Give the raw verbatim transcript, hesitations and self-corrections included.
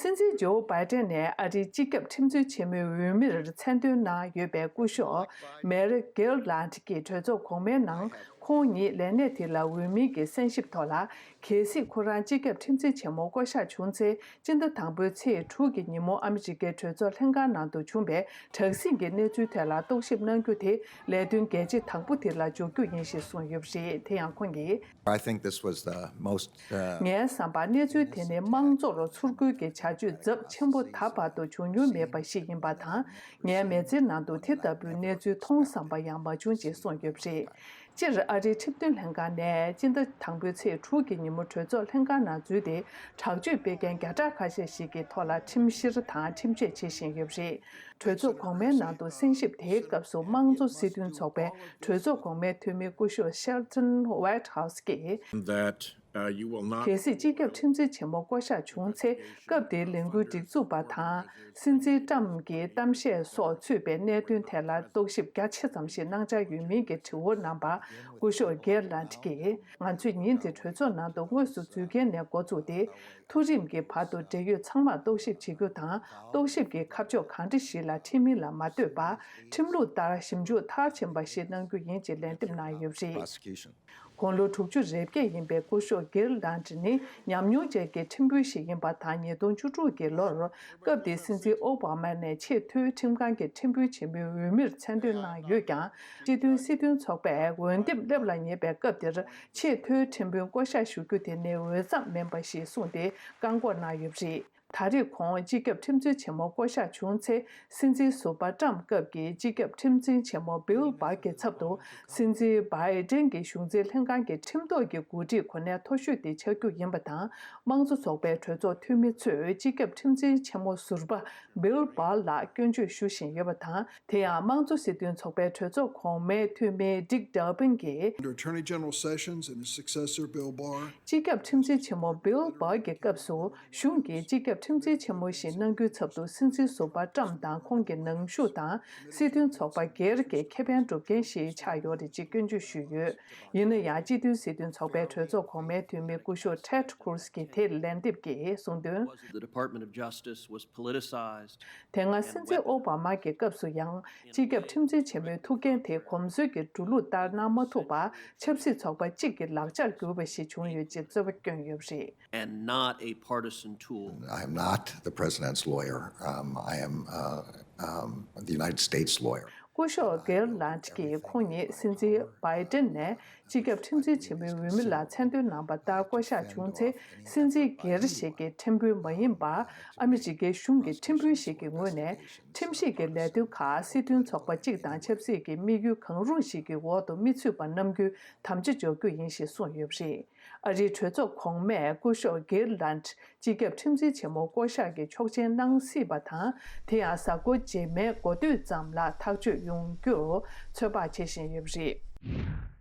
སྲིད་འཛིན་ཇོ་བྷའི་ཏན་ནས་ཨ་རིའི་སྤྱི་ཁྱབ་ཁྲིམས་འཛིན་ཆེན་མོའི་འོས་མིར་མཚན་འདོན་གནང་ཡོད་པའི་སྐུ་ཞབས་མེར་གྷེར་ལན་གྱིས་གྲོས་ཚོགས་གོང་མའི་ནང་ཁོང་ཉིད་ལས་གནས་དེ་ལ་འོས་མིན་གྱི་གསན་ཞིབ་ཐོག་ལ། གལ་སྲིད་ཁོ་རང་སྤྱི་ཁྱབ་ཁྲིམས་འཛིན་ཆེན་མོ་བསྐོ་གཞག་བྱུང་ཚེ། སྤྱི་ཟླ་དང་པོའི་ཚེས་དྲུག་གི་ཉིན་མོ་ཨ་མི་རི་ཀའི་གྲོས་ཚོགས་ལྷན་ཁང་ནང་དུ་བྱུང་བའི་དྲག་ཟིང་གི་གནས་ཚུལ་ཐད་ལ་རྟོག་ཞིབ་གནང་རྒྱུ་དེ་ལས་དོན་གལ་ཆེ་དང་པོ་དེ་ལ་འཇོག་རྒྱུ་ཡིན་ཞེས་གསུངས་ཡོད་པ་རེད། དེ་ཡང་ཁོང་གིས། I think this was the most, uh, ངའི་བསམ་པར་གནས་ཚུལ་དེ་ནི་དམངས་གཙོར་ཚུར་རྒོལ་གྱི་བྱ་སྤྱོད་ཚབས་ཆེན་པོ་ད་བར་དུ་བྱུང་མྱོང་མེད་པ་ཞིག་ཡིན་པ་དང་། ངའི་མི་ཚེའི་ནང་དུ་དེ་ལྟ་བུའི་གནས་ཚུལ་མཐོང་བསམ་པ་ཡང་མ་བྱུང་ཅེས་གསུངས་ཡོད་པ་རེད། སྤྱིར་ཨ་རིའི་ཁྲིམས་དོན་ལྷན་ཁང་ནས་སྤྱི་ཟླ་དང་པོའི་ཚེས་དྲུག་གི་ཉིན་མོ་གྲོས་ཚོགས་ལྷན་ཁང་ནང་འཛུལ་ཏེ། དྲག་སྤྱོད་སྤེལ་མཁན་བརྒྱ་ཕྲག་ཁ་ཤས་ཤིག་གི་ཐོག་ལ་ཁྲིམས་བཤེར་དང་ཁྲིམས་ཆད་བྱེད་བཞིན་ཡོད་པ་རེད། གྲོས་ཚོགས་གོང་མའི་ནང་དུ་གསན་ཞིབ་དེའི་སྐབས་སུ་དམངས་གཙོ་སྲིད་དོན་ཚོགས་པའི་གྲོས་ཚོགས་གོང་མའི་འཐུས་མི་སྐུ་ཞབས་ཤེལ་ཏོན་ཝེ་ཊི་ཧའུ་སི་གིས། That, uh, you will not གལ་སྲིད་སྤྱི་ཁྱབ་ཁྲིམས་འཛིན་ཆེན་མོ་བསྐོ་གཞག་བྱུང་ཚེ། སྐབས་དེའི་ལས་འགུལ་སྒྲིག་འཛུགས་པ་དང་། སྲིད་འཛིན་ཊྲམ་གྱི་གཏམ་བཤད་སོགས་ཚུད་པའི་གནད་དོན་ཐད་ལ་རྟོག་ཞིབ་རྒྱ་ཆེ་ཙམ་ཞིག་གནང་འཆར་ཡོད་མིན་གྱི་དྲི་བ་གནང་བར། སྐུ་ཞབས་གྷེར་ལན་གྱིས། ང་ཚོས་ཉིན་དེ་གྲོས་ཚོགས་ནང་དུ་དངོས་སུ་འཛུལ་མཁན་ནས་འགོ་བཙུགས་ཏེ། མཐོ་རིམ་གྱི་བར་དུ་འབྲེལ་ཡོད་ཚང་མར་རྟོག་ཞིབ་བྱེད་རྒྱུ་དང་། རྟོག་ཞིབ་ཀྱི་ཁ་ཕྱོགས་གང་འདྲ་ཞིག་ལ་ཁྲིམས་མི་ལ་མ་ལྟོས་པར། ཁྲིམས་ལུགས་ལྟར་ཞིབ་འཇུག་མཐར་ཕྱིན་པ་ཞིག་གནང་རྒྱུ་ཡིན་ཅེས་ལན་འདེབས་གནང་ཡོད་པ་རེད། Prosecution. དགུང་ལོ་དྲུག་ཅུ་རེ་བརྒྱད་ཡིན་པའི་སྐུ་ཞབས་གྷེར་ལན་ནི་ཉམས་མྱོང་ཅན་གྱི་ཁྲིམས་དཔོན་ཞིག་ཡིན་པ་དང་། ཉིས་སྟོང་བཅུ་དྲུག་གི་ལོར། སྐབས་དེའི་སྲིད་འཛིན་ཨོ་བྷ་མ་ནས་ཆེས་མཐོའི་ཁྲིམས་ཁང་གི་ཁྲིམས་དཔོན་ཆེན་མོའི་འོས་མིར་མཚན་འདོན་གནང་ཡོད་ཀྱང་། སྤྱི་མཐུན་སྲིད་དོན་ཚོགས་པས་འོས་འདེམས་སླེབས་ལ་ཉེ་བའི་སྐབས་དེར། ཆེས་མཐོའི་ཁྲིམས་དཔོན་བསྐོ་གཞག་ཞུ་རྒྱུ་དེ་ནི་འོས་འཚམ་མིན་པ་ཞིག་གསུངས་ཏེ། བཀག་འགོག་གནང་ཡོད་པ་རེད། ད་རེས་ཁོང་སྤྱི་ཁྱབ་ཁྲིམས་འཛིན་ཆེན་མོ་བསྐོ་གཞག་བྱུང་ཚེ། སྲིད་འཛིན་ཟུར་པ་ཊྲམ་སྐབས་ཀྱི་སྤྱི་ཁྱབ་ཁྲིམས་འཛིན་ཆེན་མོ་བྷིལ་བར་གྱི་ཚབ་ཏུ། སྲིད་འཛིན་བྷའི་ཏན་གྱི་གཞུང་འཛིན་ལྷན་ཁང་གི་ཁྲིམས་ཐོག་གི་འགོ་ཁྲིད་གོ་གནས་མཐོ་ཤོས་དེ་ཆགས་རྒྱུ་ཡིན་པ་དང་། དམངས་གཙོ་ཚོགས་པའི་གྲོས་ཚོགས་འཐུས་མི་ཚོས་སྤྱི་ཁྱབ་ཁྲིམས་འཛིན་ཆེན་མོ་ཟུར་པ་བྷིལ་བར་ལ་སྐྱོན་བརྗོད་ཞུ་བཞིན་ཡོད་པ་དང་། དེ་ཡང་དམངས་གཙོ་སྲིད་དོན་ཚོགས་པའི་གྲོས་ཚོགས་གོང་མའི་འཐུས་མི་ཌིག་ཌར་པིན་གྱིས། Under Attorney General Sessions and his successor, Bill Barr, སྤྱི་ཁྱབ་ཁྲིམས་འཛིན་ཆེན་མོ་བྷིལ་བར་གྱི་སྐབས་སུ། གཞུང་གིས་སྤྱི་ཁྱབ་ཁྲིམས་འཛིན་ཆེན་མོ་ཞིག་གནང་རྒྱུའི་ཚབ་ཏུ། སྲིད་འཛིན་ཟུར་པ་ཊྲམ་དང་ཁོང་གི་ནང་ཞུགས་དང་། སྲིད་དོན་ཚོགས་པ་སྒེར་གྱི་ཁེ་ཕན་སྒྲུབ་མཁན་ཞིག་ཆགས་ཡོད་རེད་ཅེས་སྐྱོན་བརྗོད་ཞུས་ཡོད། ཡིན་ན་ཡང་། སྤྱི་མཐུན་སྲིད་དོན་ཚོགས་པའི་གྲོས་ཚོགས་གོང་མའི་འཐུས་མི་སྐུ་ཞབས་ཊེཌ་ཁུར་སི་གིས་དེར་ལན་འདེབས་ཀྱིས་གསུངས་དོན། The Department of Justice was politicized. དེ་སྔ་སྲིད་འཛིན་ཨོ་བྷ་མ་གི་སྐབས་སུ་ཡང་། སྤྱི་ཁྱབ་ཁྲིམས་འཛིན་ཆེན་མོའི་ཐུགས་འགན་དེ་གོམས་སྲོལ་གྱི་འགྲོ་ལུགས་ལྟར་གནང་མ་ཐུབ་པར། ཆབ་སྲིད་ཚོགས་པ་གཅིག་གི་ལག་ཆར་གྱུར་པ་ཞིག་བྱུང་ཡོད་ཅེས་རྩོད་པ་བསྐྱོན་ཡོད་པ་རེད། And not a partisan tool. I am not the president's lawyer. Um, I am, uh, um, the United States' lawyer. སྐུ་ཞབས་གྷེར་ལན་གྱིས་ཁོང་ཉིད་སྲིད་འཛིན་བྷའི་ཏན་ནས་སྤྱི་ཁྱབ་ཁྲིམས་འཛིན་ཆེན་མོའི་འོས་མི་ལ་མཚན་འདོན་གནང་པ་ལྟར་བསྐོ་གཞག་བྱུང་ཚེ། སྲིད་འཛིན་སྒེར་ཞིག་གི་ཁྲིམས་དཔོན་མ་ཡིན་པར། ཨ་མི་རི་ཀའི་གཞུང་གི་ཁྲིམས་དཔོན་ཞིག་གི་ངོས་ནས། ཁྲིམས་ཞིབ་ཀྱི་ལས་དོན་ཁག་སྲིད་དོན་ཚོགས་པ་གཅིག་དང་ཆབ་སྲིད་ཀྱི་དམིགས་ཡུལ་གང་རུང་ཞིག་གི་འོག་ཏུ་མི་ཚུད་པ་གནང་རྒྱུའི་དམ་བཅའ་འཇོག་རྒྱུ་ཡིན་ཞེས་གསུངས་ཡོད་པ་རེད། ཨ་རིའི་གྲོས་ཚོགས་གོང་མས་སྐུ་ཞབས་གྷེར་ལན་སྤྱི་ཁྱབ་ཁྲིམས་འཛིན་ཆེན་མོ་བསྐོ་གཞག་གི་ཆོག་མཆན་གནང་སྲིད་པ་དང་། དེ་ཡང་གཟའ་འཁོར་རྗེས་མའི་འགོ་སྟོད་ཙམ་ལ་ཐག་གཅོད་ཡོང་རྒྱུར་ཚོད་དཔག་བྱེད་བཞིན་ཡོད་པ་རེད།